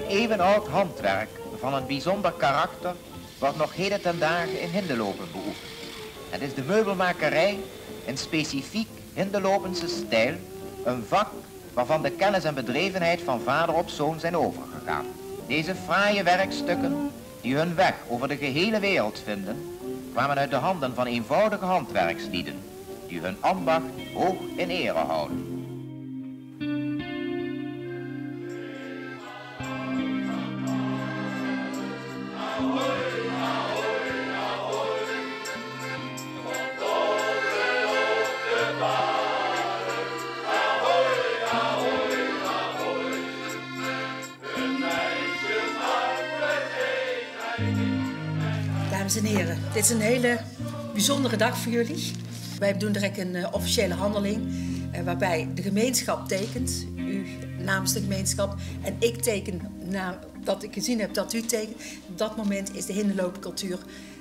Een eeuwenoud handwerk van een bijzonder karakter wordt nog heden ten dage in Hindeloopen beoefend. Het is de meubelmakerij in specifiek Hindelopense stijl, een vak waarvan de kennis en bedrevenheid van vader op zoon zijn overgegaan. Deze fraaie werkstukken, die hun weg over de gehele wereld vinden, kwamen uit de handen van eenvoudige handwerkslieden, die hun ambacht hoog in ere houden. Dames en heren, dit is een hele bijzondere dag voor jullie. Wij doen direct een eh, officiële handeling eh, waarbij de gemeenschap tekent, u namens de gemeenschap en ik teken nadat ik gezien heb dat u tekent. Op dat moment is de hindeloopcultuur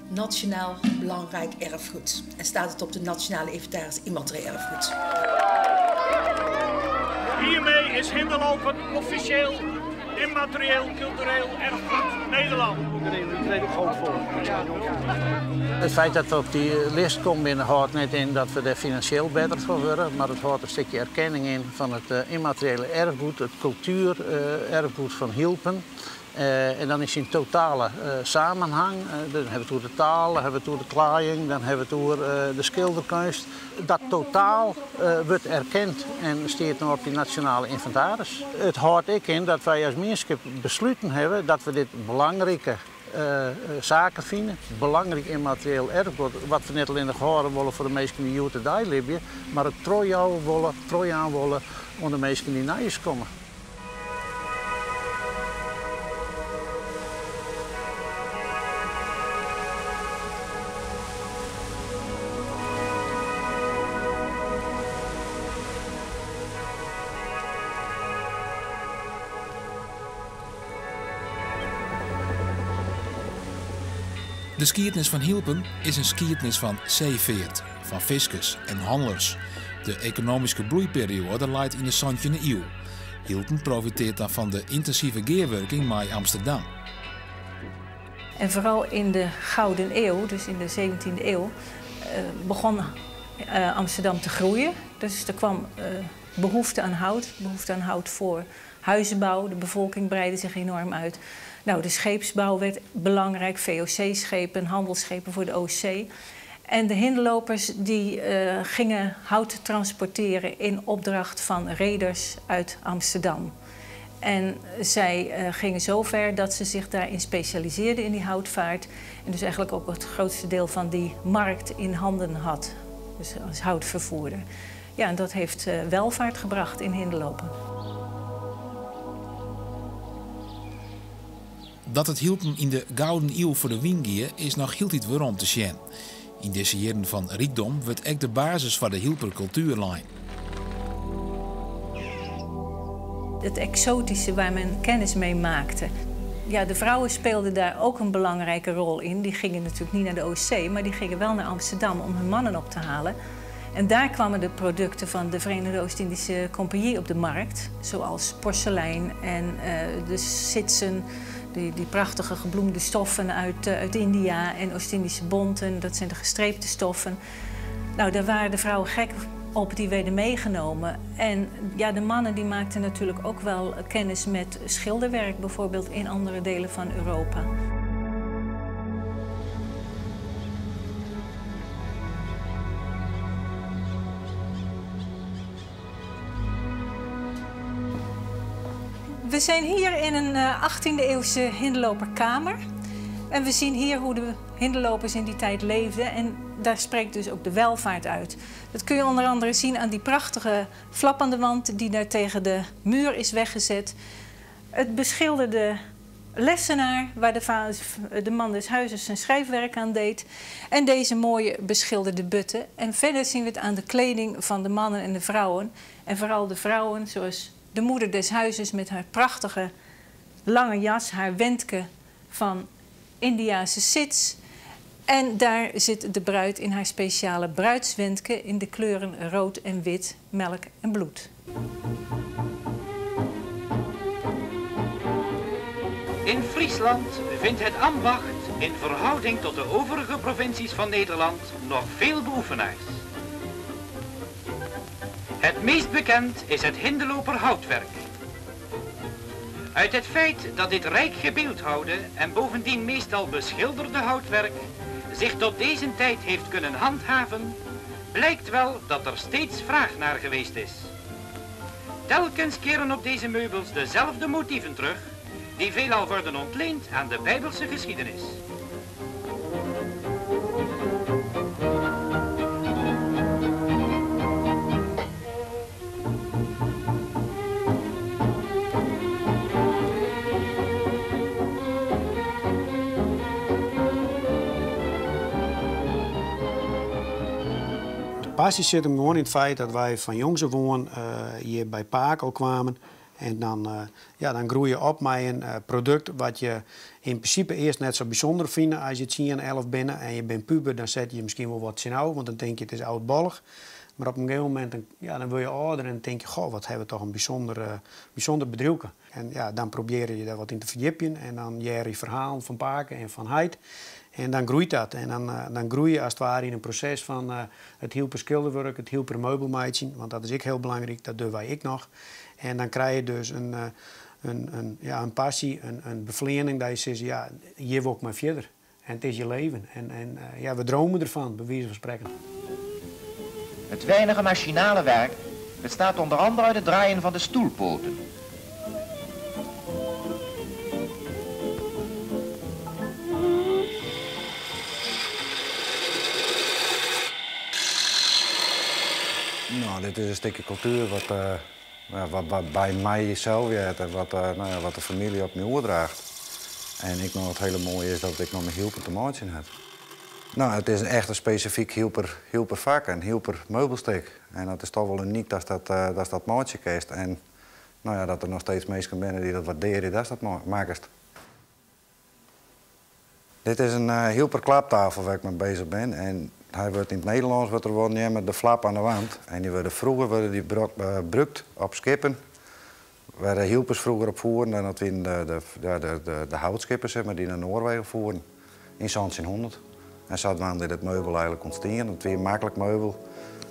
nationaal belangrijk erfgoed en staat het op de nationale inventaris immaterieel erfgoed. Hiermee is Hindeloopen officieel immaterieel cultureel erfgoed Nederland. Het feit dat we op die list komen houdt niet in dat we er financieel beter van worden, maar het houdt een stukje erkenning in van het eh, immateriële erfgoed, het cultuurerfgoed van Hielpen. Eh, en dan is in totale eh, samenhang. dan hebben we het over de taal, dan hebben we het over de klaaiing, dan hebben we het over de schilderkunst. Dat totaal wordt erkend en staat nu op die nationale inventaris. Het houdt ik in dat wij als gemeenschap besluiten hebben dat we dit belangrijke zaken vinden. Belangrijk immaterieel erfgoed, wat we net alleen nog horen willen voor de mensen die hier te leven, maar het trojaan willen, trojaan willen om de mensen die naar is komen. De skiednis van Hielpen is in skiednis fan seefeart, fan fiskers en hannelers. De ekonomyske bloeiperiode leit yn de 17e iuw. Hylpen profitearret dan fan de yntinsive gearwurking mei Amsterdam. En vooral in de Gouden Eeuw, dus in de 17e eeuw, eh, begon eh, Amsterdam te groeien. Dus er kwam eh, behoefte aan hout, behoefte aan hout voor huizenbouw. De bevolking breidde zich enorm uit. Nou, de scheepsbouw werd belangrijk, VOC-schepen, handelsschepen voor de Oostzee. En de hindelopers die uh, gingen hout transporteren in opdracht van reders uit Amsterdam. En zij uh, gingen zo ver dat ze zich daarin specialiseerden in die houtvaart. En dus eigenlijk ook het grootste deel van die markt in handen had. Dus als houtvervoerder. Ja, en dat heeft uh, welvaart gebracht in Hindeloopen. Dat it Hylpen yn de Gouden Iuw foar de wyn gie, is noch hieltyd werom te sjen. Yn dizze jierren fan rykdom wurdt ek de basis foar de Hylper kultuer lein. Het exotische waar men kennis mee maakte. Ja, de vrouwen speelden daar ook een belangrijke rol in. Die gingen natuurlijk niet naar de Oostzee, maar die gingen wel naar Amsterdam om hun mannen op te halen. En daar kwamen de producten van de Verenigde Oost-Indische Compagnie op de markt. Zoals porselein en uh, de sitsen, die, die prachtige gebloemde stoffen uit, uh, uit India en Oost-Indische bonten. Dat zijn de gestreepte stoffen. Nou, daar waren de vrouwen gek op, die werden meegenomen. En ja, de mannen die maakten natuurlijk ook wel kennis met schilderwerk, bijvoorbeeld in andere delen van Europa. We zijn hier in een 18e eh, eeuwse hindeloperkamer. En we zien hier hoe de hindelopers in die tijd leefden. En daar spreekt dus ook de welvaart uit. Dat kun je onder andere zien aan die prachtige flap aan de wand die daar tegen de muur is weggezet. Het beschilderde lessenaar waar de, de man des huizes zijn schrijfwerk aan deed. En deze mooie beschilderde butten. En verder zien we het aan de kleding van de mannen en de vrouwen. En vooral de vrouwen, zoals de moeder des huizes met haar prachtige lange jas, haar wendke van Indiase sits. En daar zit de bruid in haar speciale bruidswendke in de kleuren rood en wit, melk en bloed. In Friesland vindt het ambacht in verhouding tot de overige provincies van Nederland nog veel beoefenaars. Het meest bekend is het Hindeloper houtwerk. Uit het feit dat dit rijk gebeeldhouwde en bovendien meestal beschilderde houtwerk zich tot deze tijd heeft kunnen handhaven, blijkt wel dat er steeds vraag naar geweest is. Telkens keren op deze meubels dezelfde motieven terug, die veelal worden ontleend aan de Bijbelse geschiedenis. De passie zit hem gewoon in het feit dat wij van jongs af aan hier bij Paak al kwamen. En ja, dan groei je op met een product wat je in principe eerst net zo bijzonder vindt als je 10, 11 bent en je bent puber, dan zet je misschien wel wat zin uit, want dan denk je het is oudbollig. Maar op een gegeven moment dan, ja, dan word je ouder en dan denk je, goh, wat hebben we toch een bijzonder bedrijf. En ja, dan probeer je daar wat in te verdiepen en dan hoor je verhalen van Paken en van Heit. En dan groeit dat. En dan groei je als het ware in een proces van het Hylper schilderwerk, het Hylper meubelmaatje, want dat is ook heel belangrijk, dat doen wij ook nog. En dan krijg je dus een passie, een bevlening dat je zegt, ja, hier wil ik maar verder. En het is je leven. En ja, we dromen ervan, bij wijze van spreken. Het weinige machinale werk bestaat onder andere uit het draaien van de stoelpoten. Nou, dit is een stukje cultuur wat bij mij zelf werkt en nou ja, wat de familie op mij oordraagt. En ik nog het hele mooie is dat ik nog met Hylper te maken heb. Nou, het is echt een specifiek Hylper vak en Hylper meubelstuk. En dat is toch wel uniek dat dat maatje is. En nou ja, dat er nog steeds mensen zijn die dat waarderen, dat is dat makest. Dit is een Hylper klaptafel waar ik mee bezig ben. En hij wordt in het Nederlands wordt er wel met de flap aan de wand. En die werden vroeger werden die gebruikt op skippen. Waar de Hylpers vroeger op voeren. En dat waren de houtschippers, zeg maar, die naar Noorwegen voeren in 1700. En zo hadden dit meubel eigenlijk ontstaan. Het was een makkelijk meubel.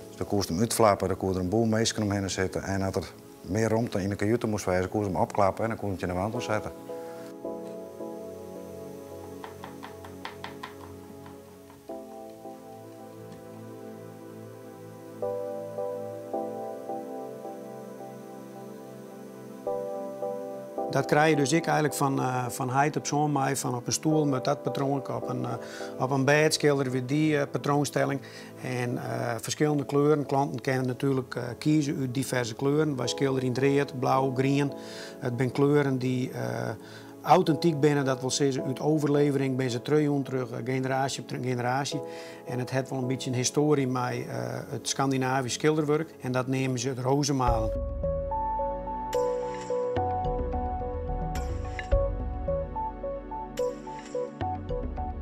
Dus dan kon ze hem uitflappen, dan kon er een boel mensen omheen zitten. En als er meer ruimte in de kajutte moest wezen, kon ze hem opklappen en dan kon je het in de wand zetten. Dat krijg je dus ik eigenlijk van heit op zo'n mij, van op een stoel met dat patroon, op een bed schilderen we die patroonstelling. En verschillende kleuren. Klanten kunnen natuurlijk kiezen uit diverse kleuren. Wij schilderen in het rood, blauw, groen. Het zijn kleuren die authentiek binnen, dat wil zeggen uit overlevering, ben ze terug, terug, generatie op generatie. En het heeft wel een beetje een historie met het Scandinavisch schilderwerk. En dat nemen ze het rozenmalen.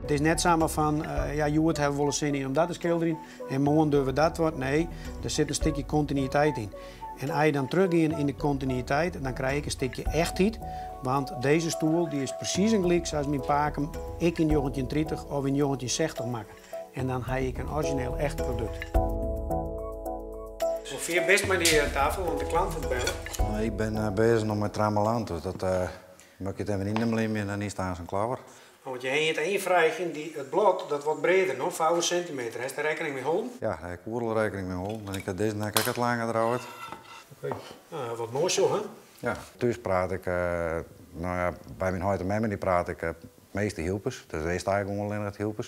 Het is net samen van, ja, Joert hebben we wel eens zin in om dat te schilderen en morgen doen we dat wat. Nee, er zit een stukje continuïteit in. En als je dan teruggaat in de continuïteit, dan krijg ik een stukje echtheid. Want deze stoel die is precies een gelijk zoals mijn paken ik in 1930 of in 1960 maak. En dan heb ik een origineel echt product. Sofie, best maar die tafel, want de klant gaat bellen. Nou, ik ben bezig nog met trammeland, dus dat moet ik het even in en dan is het aan zijn klauwer. Want je hebt één vraagje, het blad dat wordt breder, nog 5 centimeter. Heb je daar rekening mee houden? Ja, daar heb ik wel rekening mee houden. En ik heb deze nek ik het langer eruit. Oké, okay. Wat mooi zo, hè? Ja, thuis praat ik, nou ja, bij mijn huid en mem die praat ik het meeste Hylpers. Dus eerst eigenlijk gewoon alleen het Hylpers.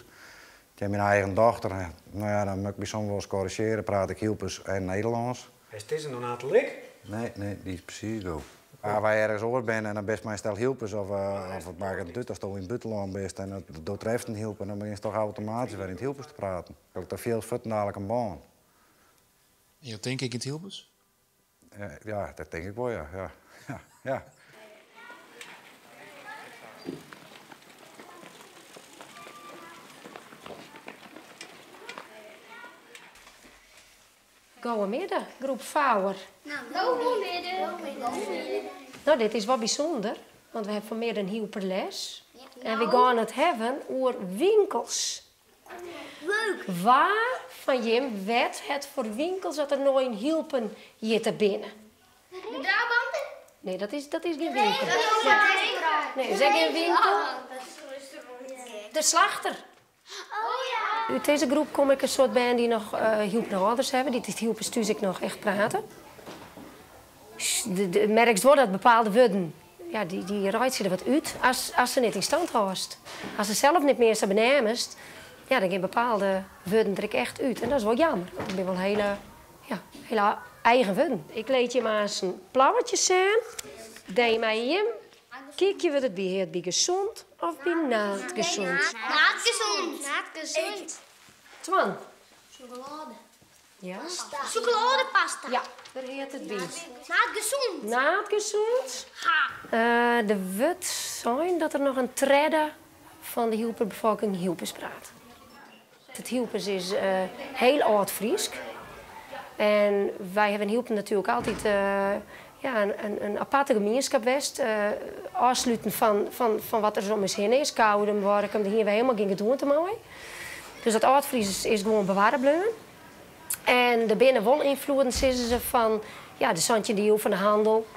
Ik heb mijn eigen dochter, nou ja, dan moet ik bij soms wel eens corrigeren, praat ik Hylpers en Nederlands. Is dit een aantal lik? Nee, nee, die is precies zo. Als wij ergens oor zijn en dan best mijn stel Hylpers of het maakt het uit als je in het buitenland bent en het doortreft een Hylper, dan begin je toch automatisch weer in het Hylpers te praten. Ik heb veel voeten dadelijk een baan. En je denk ik in het Hylpers? Ja, dat denk ik wel, ja. Ja, ja, ja. Goedemiddag, groep Vouwer. Nou, goedemiddag. Nou, dit is wel bijzonder. Want we hawwe fanmiddei in Hylper les. En we gean it hawwen oer winkels. Leuk! Wa fan jim wet watfoar winkels dat der no yn Hylpen jitte binne? De Brabanter? Nee, dat is, dat is gjin winkel. Nee, is ek gjin winkel. De slachter. Oh ja. Ut dizze groep komme ek in soad bern dy't noch Hylper âlders hawwe, dy't it Hylpers thús ek noch echt prate. Merkst wol dat bepaalde wurden, ja, dy reitsje der wat út ast se net yn stand hâldst. Ast se sels net mear sa beneamest, ja, dan gean bepaalde wurden der ek echt út. En dat is wol jammer, want it binne wol hiele, ja, hiele eigen wurden. Ik lit jim aanst in plantsje sjen. Dêr mei jim kykje wurdt it by heart by gesond of by net gesond. Net gesond. Net gesond. Twan. Chocolade. Ja. Pasta. Sûkeladepasta. Ja, dêr heart it by. Net gesond. Net gesond. Ha. Der wurdt sein dat der noch in tredde fan de Hylper befolking Hylpers praat. It Hylpers is hiel âld Frysk. En wy hawwe yn Hylpen natuerlik altyd ja, in aparte gemienskip west. Ôfsluten fan wat der om ús hinne is. Koudum, Workum, dêr hiene wy helemaal gjin gedoente mei. Dus dat âld Frysk is gewoan bewarre bleaun. En der binne wol ynfloeden, sizze se, fan ja, de santjinde iuw fan de handel.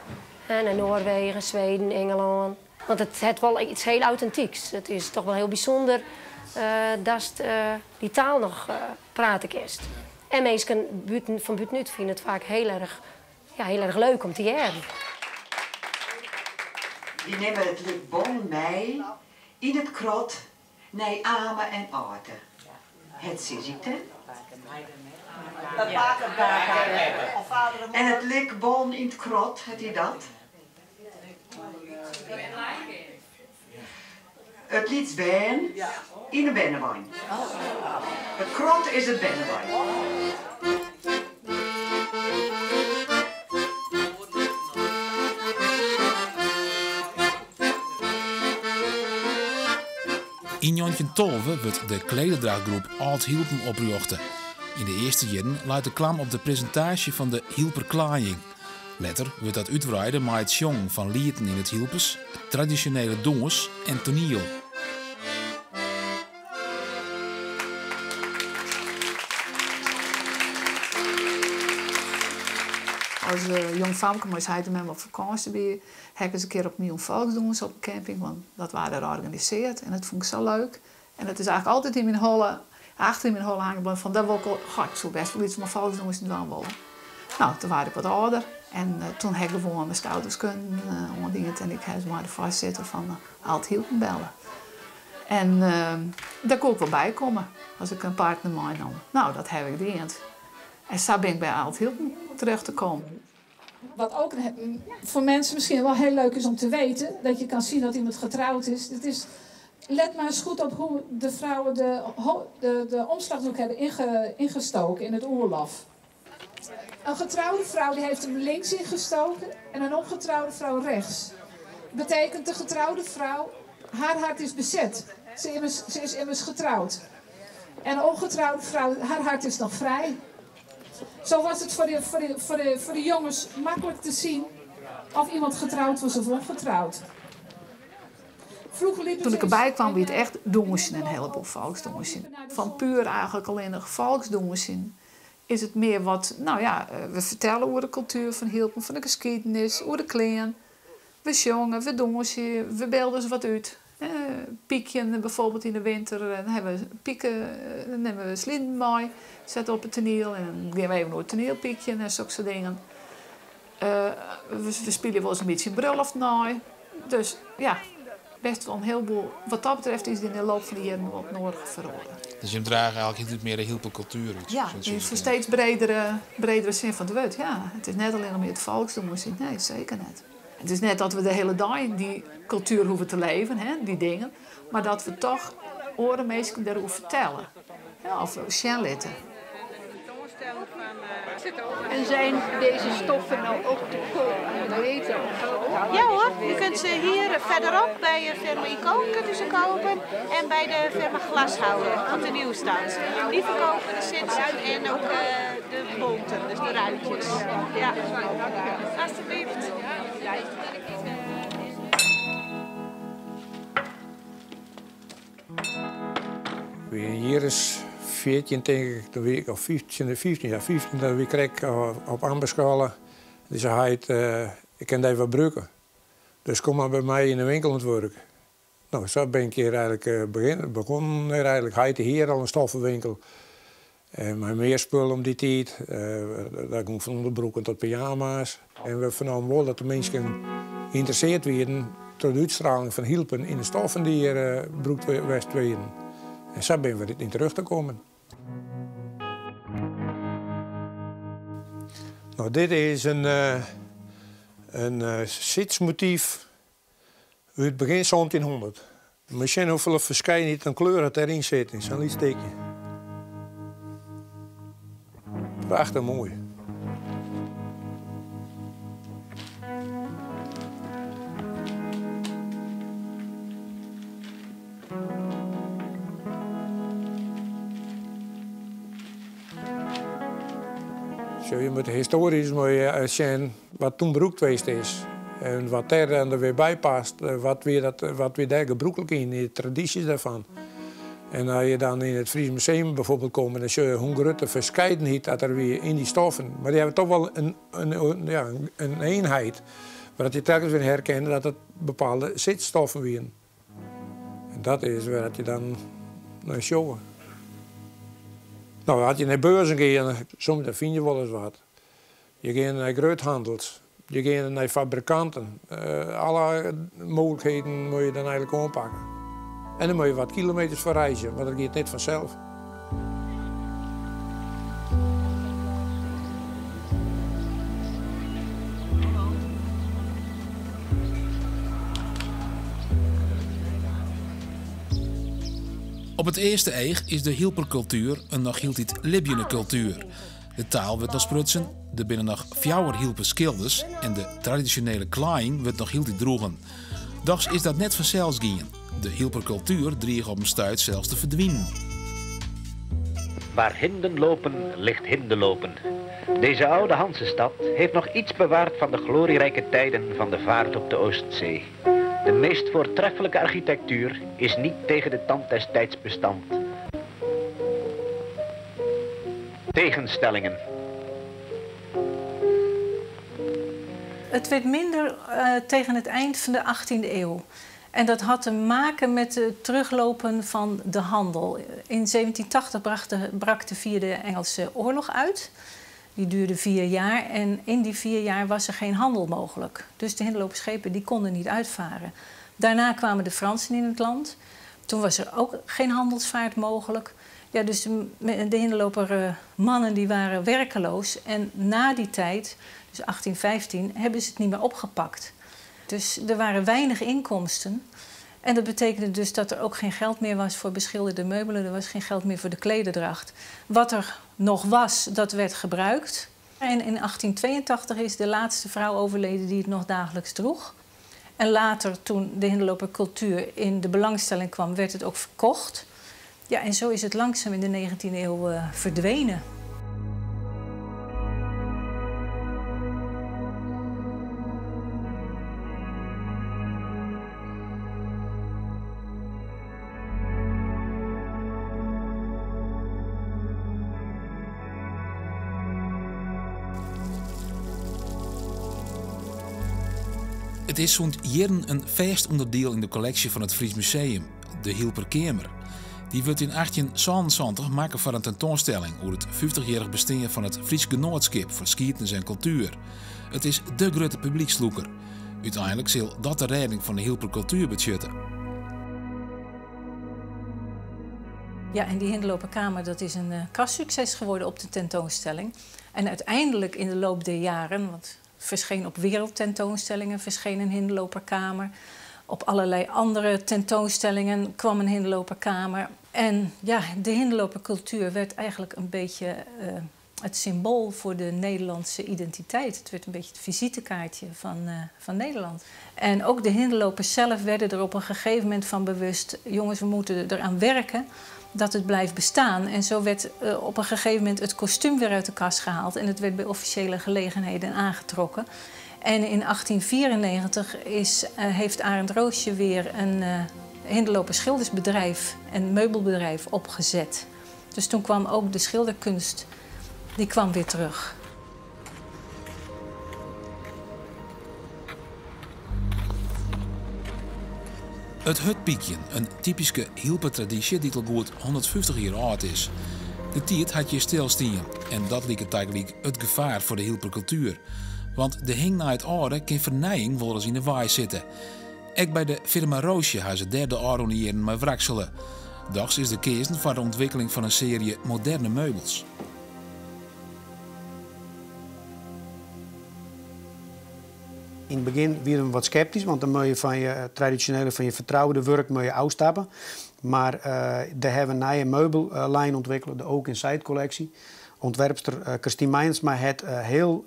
Hè, nei Noarwegen, Sweden, Ingelân. Want it hat wol iets hiel autentyks. It is toch wol hiel bysûnder datst dy taal noch prate kinst. En minsken fan bûtenút fine it faak hiel erch, ja, hiel erch leuk om te hearren. Wy nimme it likbon mei yn it krot nei Ame en Ate. Het sis ik dan? En it likbon yn it krot, het hy dat? It lyts bern yn 'e bernewein. It krot is it bernewein. Yn 1912 wurdt de klederdrachtgroep Ald Hylpen oprjochte. Yn de earste jierren leit de klam op de presintaasje fan de Hylper klaaiïng. Letter wurdt dat útwreide mei it sjongen fan lieten yn it Hylpers, it tradisjonele dûns en toaniel. As jong famke mei heit en mem op fakânsje wie, ha ik ris in kear op in jûn folksdûns op in camping, want dat waard dêr organisearre en dat fûn ik sa leuk. En dat is eigentlik altyd yn myn holle, achter yn myn holle hangen bleaun fan dat wol ik wol, goh, ik soe bêst wol iets mei folksdûnsen dwaan wolle. No, toen waard ik wat âlder en toen ha ik gewoan de skouders kunnen oandien en ik ha mei de foarsitter fan Ald Hylpen belle. En dêr koe ik wol by komme as ik in partner meinom. No, dat ha ik dien. En sa bin ik by Ald Hylpen terjochte kommen. Wat ook voor mensen misschien wel heel leuk is om te weten, dat je kan zien dat iemand getrouwd is. Dat is let maar eens goed op hoe de vrouwen de omslagdoek hebben ingestoken in het oerlof. Een getrouwde vrouw die heeft hem links ingestoken en een ongetrouwde vrouw rechts. Betekent de getrouwde vrouw, haar hart is bezet. Ze is immers getrouwd. En een ongetrouwde vrouw, haar hart is nog vrij. Zo was het voor de jongens makkelijk te zien of iemand getrouwd was of ongetrouwd. Vroeger liepen Toen ze ik erbij eens kwam, wie het in echt dûnsjen, een heleboel folksdûnsjen. Fan puer eigentlik allinnich folksdûnsjen is it mear wat, no ja, we fertelle oer de kultuer fan Hylpen, fan de skiednis, oer de klean. We sjonge, we dûnsje, we bylde wat út. Pykjen byfoarbyld yn de winter, dan hawwe we piken, dan nimme we sliden mei, sette op it toaniel en dan gean we even oer it toaniel pykjen en sokke dingen. We spylje wolris in bytsje in brulloft nei. Dus ja, bêst wol in heleboel. Wat dat betreft is it yn de loop fan de jierren wat noadich feroare. Dus jim drage eigentlik hieltyd mear de Hylper kultuer út? Ja, Soms yn is it steeds bredere sin fan it wurd. Ja, it is net allinnich mear it folksdûnsjen, nee, seker net. It is net dat we de hiele dei yn dy kultuer hoege te leven, hè, dy dingen, mar dat we dochs oare minsken dêroer fertelle. Ja, of sjen litte. En zijn deze stoffen nou ook te koop in de Reta of zo? Ja hoor, u kunt ze hier verderop bij de firma Icoon kunt u ze kopen en bij de firma Glashouwer op de Nieuwstad. Die verkopen de sitsen en ook de bonten, dus de ruitjes. Ja, alsjeblieft. Wie in jier as 14 tink ik, doe wie ik of 15, 15, ja 15, doe wie ik krekt op ambachtskoalle. Dy sei heit, ik kin dy wat brûke. Dus kom mar by my yn de winkel oan it wurk. No, sa bin ik hjir eigenlik begûn. Eigenlik heit hie al in stoffenwinkel. En mei mear spul om dy tiid. Dat gong fan ûnderbroeken tot pyjama's. En we fernamen wol dat de minsken ynteresseard wienen troch de útstraling fan Hylpen yn de stoffen dy't hjir brûkt west wienen. En sa binne we der yn terjochte kommen. No, dit is in sitsmotyf út begjin sântjinhûndert. Moat sjen hoefolle ferskeidenheid oan kleuren dêryn sit yn sa'n lyts stikje. Prachtich moai. Sjoch, je moatte histoarysk sjen wat toen brûkt west is en wat dêr dan wer by past. Wat wie dat, wat wie dêr gebrûklik yn, de tradysjes dêrfan. En as je dan yn it Fries Museum bijvoorbeeld komme, dan sjogge je hoe grut de ferskeidenheid dat der wie yn dy stoffen. Mar dy hawwe toch wol in, ja, in eenheid, wêr't je telkens wer herkenne dat it bepaalde sitstoffen wienen. En dat is wêr't je dan nei sjogge. No, as je nei beurzen geane, soms dan fine je wolris wat. Je geane nei gruthannels, je geane nei fabrikanten. Alle mooglikheden moatte je dan eigenlik oanpakke. En dan moatte je wat kilometers foar reizgje, want dat giet net fansels. Op it earste each is de Hylperkultuer in noch hieltyd libjende kultuer. De taal wurdt noch sprutsen, der binne noch fjouwer Hylper skilders en de tradisjonele klaaiïng wurdt noch hieltyd droegen. Dochs is dat net fansels gien. De Hylper kultuer drige op in stuit sels te ferdwinen. Waar hinden lopen, ligt Hindeloopen. Deze oude Hansestad heeft nog iets bewaard van de glorierijke tijden van de vaart op de Oostzee. De meest voortreffelijke architectuur is niet tegen de tand des tijds bestand. Tegenstellingen. Het werd minder tegen het eind van de 18e eeuw. En dat had te maken met het teruglopen van de handel. In 1780 brak de Vierde Engelse Oorlog uit. Die duurde 4 jaar en in die 4 jaar was er geen handel mogelijk. Dus de Hindeloopschepen die konden niet uitvaren. Daarna kwamen de Fransen in het land. Toen was er ook geen handelsvaart mogelijk. Ja, dus de Hindeloper mannen die waren werkeloos. En na die tijd, dus 1815, hebben ze het niet meer opgepakt. Dus er waren weinig inkomsten. En dat betekende dus dat er ook geen geld meer was voor beschilderde meubelen. Er was geen geld meer voor de klederdracht. Wat er nog was, dat werd gebruikt. En in 1882 is de laatste vrouw overleden die het nog dagelijks droeg. En later, toen de Hindeloper cultuur in de belangstelling kwam, werd het ook verkocht. Ja, en zo is het langzaam in de 19e eeuw verdwenen. It is sûnt jierren in fêst ûnderdiel yn de kolleksje fan it Fries Museum, de Hylper Keamer. Dy wurdt yn 1877 makke foar in tentoanstelling oer it 50-jierrich bestean fan it Frysk Genoatskip foar Skiednis en Kultuer. It is de grutte publykslûker. Uteinlik sil dat de rêding fan de Hylper kultuer betsjutte. Ja, en die Hindeloperkamer, dat is een kassukses geworden op de tentoonstelling. En uiteindelijk in de loop der jaren, want verscheen op wereldtentoonstellingen, verscheen een Hindeloperkamer. Op allerlei andere tentoonstellingen kwam een Hindeloperkamer. En ja, de Hindelopercultuur werd eigenlijk een beetje het symbool voor de Nederlandse identiteit. Het werd een beetje het visitekaartje van Nederland. En ook de Hindelopers zelf werden er op een gegeven moment van bewust... jongens, we moeten eraan werken dat het blijft bestaan. En zo werd op een gegeven moment het kostuum weer uit de kast gehaald... en het werd bij officiële gelegenheden aangetrokken. En in 1894 heeft Arend Roosje weer een Hindelooper schildersbedrijf en meubelbedrijf opgezet. Dus toen kwam ook de schilderkunst, die kwam weer terug. It hurdpykjen, in typyske Hylper tradysje dy't al goed 150 jier âld is. De tiid hat hjir stilstien en dat liket tagelyk it gefaar foar de Hylper kultuer. Want de hing nei it âlde kin fernijing wolris yn 'e wei sitte. Ek by de firma Roosje ha se dêr de ôfrûne jierren mei wraksele. Dochs is der keazen foar de ûntwikkeling fan in searje moderne meubels. Yn it begjin wiene we wat skeptysk, want dan moatte je fan je tradisjonele, fan je fertroude wurk moatte je ôfstappe. Mar dêr hawwe we in nije meubellijn ûntwikkele, de Oak Inside kolleksje. Ontwerpster Christine Meinsma hat hiel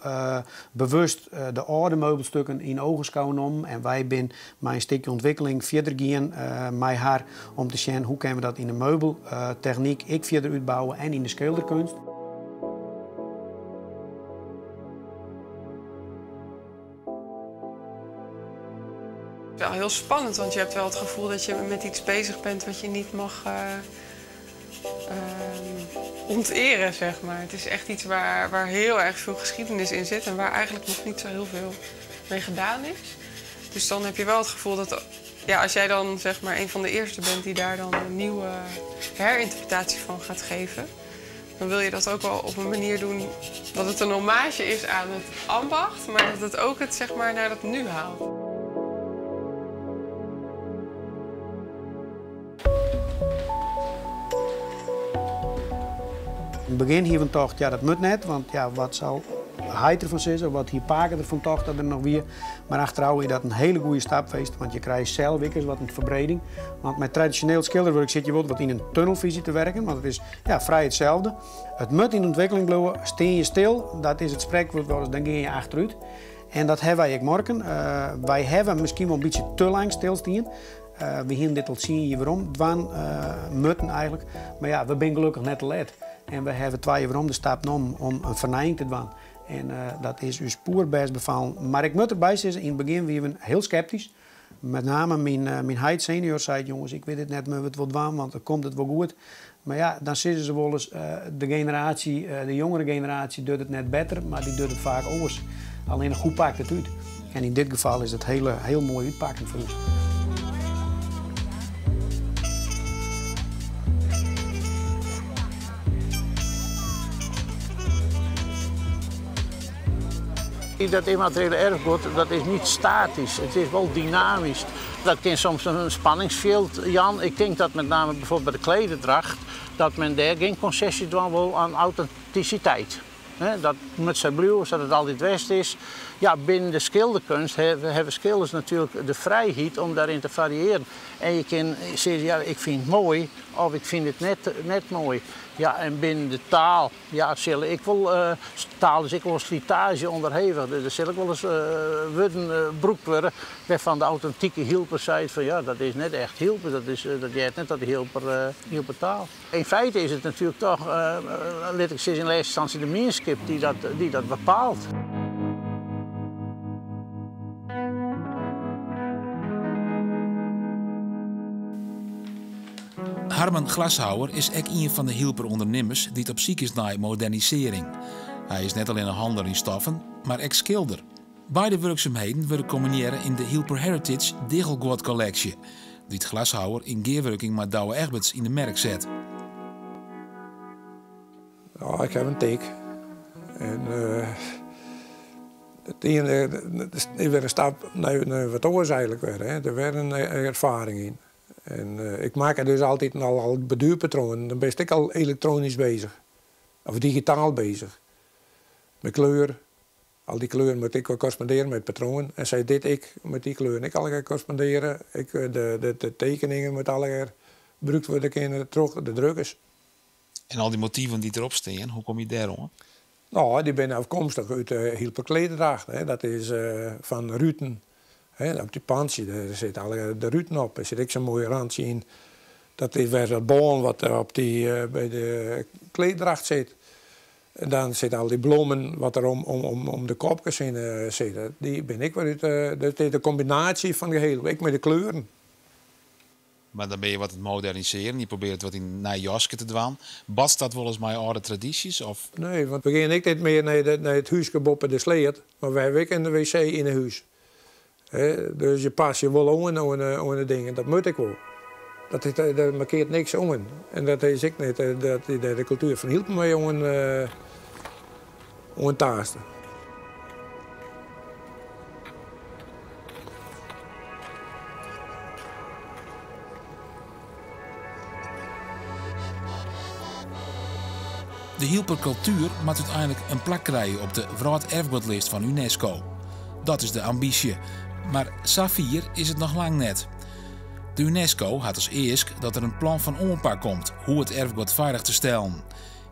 bewust de âlde meubelstukken yn oagenschouw nommen en wy binne mei in stikje ûntwikkeling fierder gien mei har om te sjen hoe kinne we dat yn de meubeltechnyk ek fierder útbouwe en yn de skilderkeunst. Wel heel spannend, want je hebt wel het gevoel dat je met iets bezig bent wat je niet mag onteren, zeg maar. Het is echt iets waar, waar heel erg veel geschiedenis in zit en waar eigenlijk nog niet zo heel veel mee gedaan is. Dus dan heb je wel het gevoel dat ja, als jij dan zeg maar een van de eerste bent die daar dan een nieuwe herinterpretatie van gaat geven, dan wil je dat ook wel op een manier doen dat het een hommage is aan het ambacht, maar dat het ook het zeg maar naar dat nu haalt. Yn it begjin hiene we tocht, ja dat moat net, want ja, wat sil heit derfan sizze, wat hie pake derfan tocht dat er noch wie. Mar achterôf is dat in hiele goede stap west, want je krije sels ek ris wat in ferbreding. Want mei tradisjoneel skilderwurk sitte je wol wat yn in tunnelfyzje te werken, want it is ja, frij itselde. It moat yn ûntwikkeling bliuwe, stean je stil, dat is it sprekwurd wolris, dan gean je achterút. En dat hawwe wy ek murken. Wy hawwe miskien wol in bytsje te lang stilstien. We hiene dit al tsien jier werom dwaan moatten eigentlik. Mar ja, we binne gelokkich net te let. En we hawwe twa jier werom de stap nommen om in fernijing te dwaan. En dat is ús poerbêst befallen. Mar ik moat derby sizze, yn it begjin wiene we hiel skeptysk. Met name myn heit senior sei, jonges, ik wit it net, moatte we it wol dwaan, want dan komt it wol goed. Mar ja, dan sizze se wolris, de generaasje, de jongere generaasje docht it net better, mar dy docht it faak oars. Allinnich hoe pakt it út? En yn dit gefal is it hiel, hiel moai útpakken foar ús. Dat immateriële erfgoed dat is niet statisch, het is wel dynamisch. Dat kan soms een spanningsveld jaan. Ik denk dat met name bijvoorbeeld bij de klederdracht, dat men daar geen concessie doen wil aan authenticiteit. Dat moet zijn bliuwen, zodat het altijd west is. Ja, binnen de schilderkunst hebben schilders natuurlijk de vrijheid om daarin te variëren. En je kan zeggen, ja, ik vind het mooi of ik vind het net mooi. Ja, en binnen de taal, ja, zal ik wel, taal is ik wel slijtage onderhevig. Dus er zal ik wel eens wurden brûkt worden waarvan de authentieke Hylper zei van ja, dat is net echt Hylper, dat jij net dat de Hylper taal. In feite is het natuurlijk toch, laat ik zeggen, in eerste instantie de mienskip die dat bepaalt. Harmen Glashouwer is ek ien fan de Hylper ûndernimmers dy't op syk is nei modernisearring. Hy is net allinnich handler yn stoffen, mar ek skilder. Beide wurksumheden wurde kombinearre yn de Hylper Heritage Diggelguod-kolleksje, dy't Glashouwer yn gearwurking mei Douwe Egberts yn de merk set. Ja, ik ha in tik. En it iene is wer in stap nei wat oars eigentlik wer. Hè. Der wer in erfaring yn. En ik maak dus altyd al borduerpatroanen. Dan bist ek al elektronysk beuzich. Of digitaal beuzich. Mei kleur. Al dy kleuren moat ik wol korrespondearje mei it patroan. En sei dit ek mei dy kleuren ek allegear korrespondearje. Ek de tekeningen moatte allegear brûkt wurde kinne troch de drukkers. En al dy motiven dy't derop stean, hoe komme je dêr oan? No, dy binne ôfkomstich út de Hylper Klederdracht. Hè. Dat is fan ruten. Hè, op dy pantsje, dêr sit allegear de ruten op. Der sit ek sa'n moai rantsje yn. Dat is wer dat bân wat op dy, by de klededracht sit. En dan sitte al dy blommen wat der om de kopkes hinne sitte. Dy binne ek wer út, dat is de kombinaasje fan it geheel, ek mei de kleuren. Mar dan binne je wat it modernisearjen, je probearje it wat yn nij jaske te dwaan. Batst dat wolris mei âlde tradysjes? Of? Nee, want we gean ek net mear nei it húske boppe de sleat, mar wy hawwe ek in wc yn 'e hús. Dus je passe je wol oan oan de dingen, dat moat ek wol. Dat is, dat markeart niks oan. En dat is ek net dat je dêr de kultuer fan Hylpen mei oan, oantaaste. De Hylper kultuer moat úteinlik in plak krije op de wrâlderfgoedlist fan UNESCO. Dat is de ambysje. Mar safier is it noch lang net. De UNESCO hat as eask dat der in plan fan oanpak komt hoe it erfgoed feilich te stellen.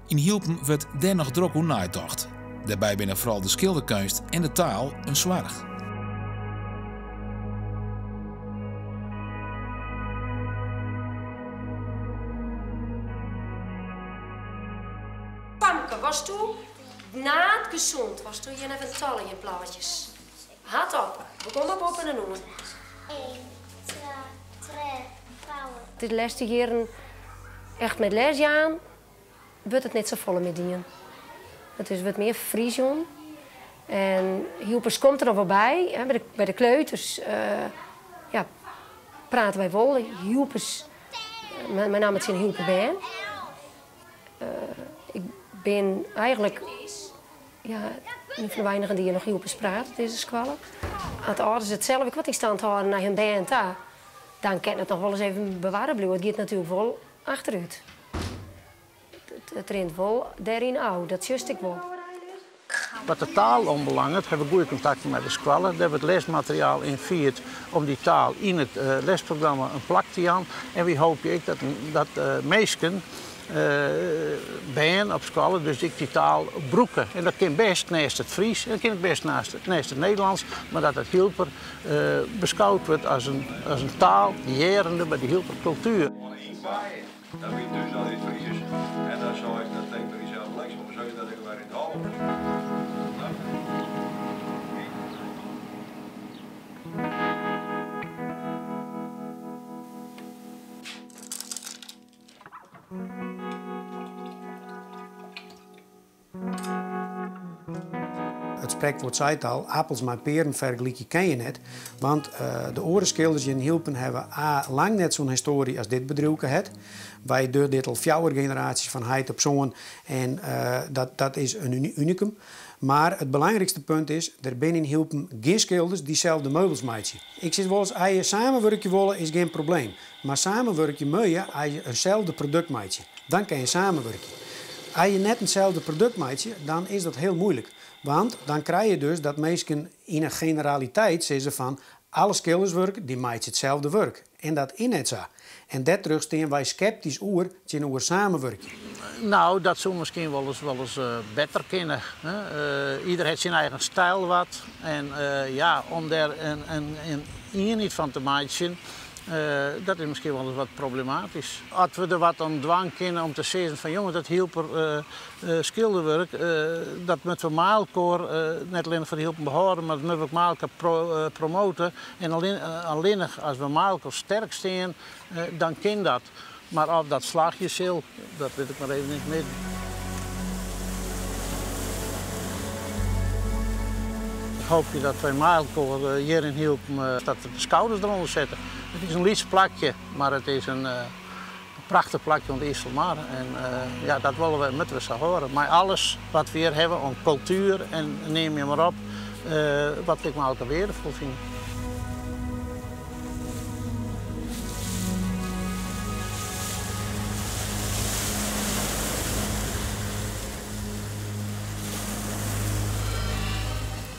Yn Hylpen wurdt dêr noch drok oer neitocht. Dêrby binne foaral de skilderkeunst en de taal in soarch. Famke, watsto naad gezond? Watsto hjir even talle yn plaatjes? Hard op, we komme op en oan. 1, 2, 3, 4. De lêste jierren echt met lesjaan wurdt it net safolle mear dien. It is wurdt mear Frysk jûn. En Hylpers komt der noch wol by. Hè, by de kleuters ja, prate wy wol Hylpers, mei namme tsjin Hylper bern. Ik bin eigentlik ja, ien fan de weinigen dy't hjir noch Hylpers praat op dizze skoalle. As de âlders it sels ek wat yn stand hâlde nei hun bern ta, dan kin it noch wolris even bewarre bliuwe. It giet natuerlik wol achterút. It rint wol dêryn ôf, dat sjochst ek wol. Wat de taal oanbelanget hawwe we goede kontakten mei de skoalle. Dêr wurdt lesmateriaal ynfierd om dy taal yn it lesprogramma in plak te jaan. En wy hoopje ek dat minsken, bern op skoalle, dus ek dy taal brûke. En dat kin bêst neist it Frysk en dat kin ek bêst neist it Nederlânsk, mar dat it Hylper beskoud wurdt as in taal hearrende by de Hylper kultuer. Dat wie thús altyd Frysk en dan sei ik dat tink by mysels bliksem, hoe soe je dat ek wer yn it hôf? It sprekwurd seit al, apels mei pearen fergelykje kin je net, want de oare skilders hjir yn Hylpen hawwe A lang net sa'n histoarje as dit bedriuwke hat. Wy dogge dit al fjouwer generaasjes fan heit op soan en dat is in unikum. Mar it belangrykste punt is, der binne yn Hylpen gjin skilders dy't sels de meubels meitsje. Ik sis wolris, as je samenwurkje wolle is gjin probleem, mar samenwurkje moatte je as je inselde produkt meitsje. Dan kin je samenwurkje. As je net inselde produkt meitsje, dan is dat hiel muoilik. Want dan krije je dus dat minsken yn in generaliteit sizze fan alle skilderswurk dy meitsje itselde wurk. En dat is net sa. En dêrtroch stean wy skeptysk oer tsjinoer samenwurkje. No, dat soe miskien wolris wolris better kinne. Ieder hat syn eigen styl wat. En ja, om dêr in ienheid fan te meitsjen, dat is miskien wolris wat problematysk. As we der wat oan dwaan kinne om te sizzen fan jonges, dat Hylper skilderwurk, dat moatte we mei elkoar net allinnich foar de Hylpen behâlde, mar dat moatte we ek mei elkoar promote. En allinnich as we mei elkoar sterk stean, dan kin dat. Mar oft dat slagje sil, dat wit ik mar even yn it midden. Ik hoopje dat wy mei elkoar hjir yn Hylpen dat we de skouders derûnder sette. It is in lyts plakje, mar it is in prachtich plakje oan de Iselmar. En ja, dat wolle we, moatte we sa hâlde. Mei alles wat we hjir hawwe oan kultuer en neam je mar op, wat ik mei elkoar weardefol fyn.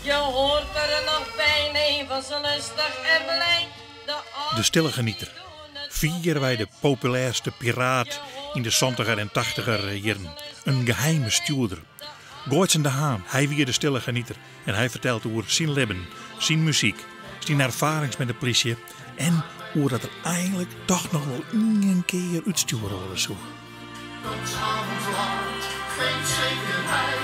Je hoort er nog bij, nee, was lustig en blij. De Stille Genieter. Fierwei de populêrste piraat yn de santiger en tachtiger jierren. In geheime stjoerder. Gooitsen de Haan, hy wie de Stille Genieter en hy fertelt oer syn libben, syn muzyk, syn erfarings mei de plysje en oer dat er eigenlik toch noch wol ien kear útstjoere wolle soe. Tot 's avonds laat, geen zekerheid.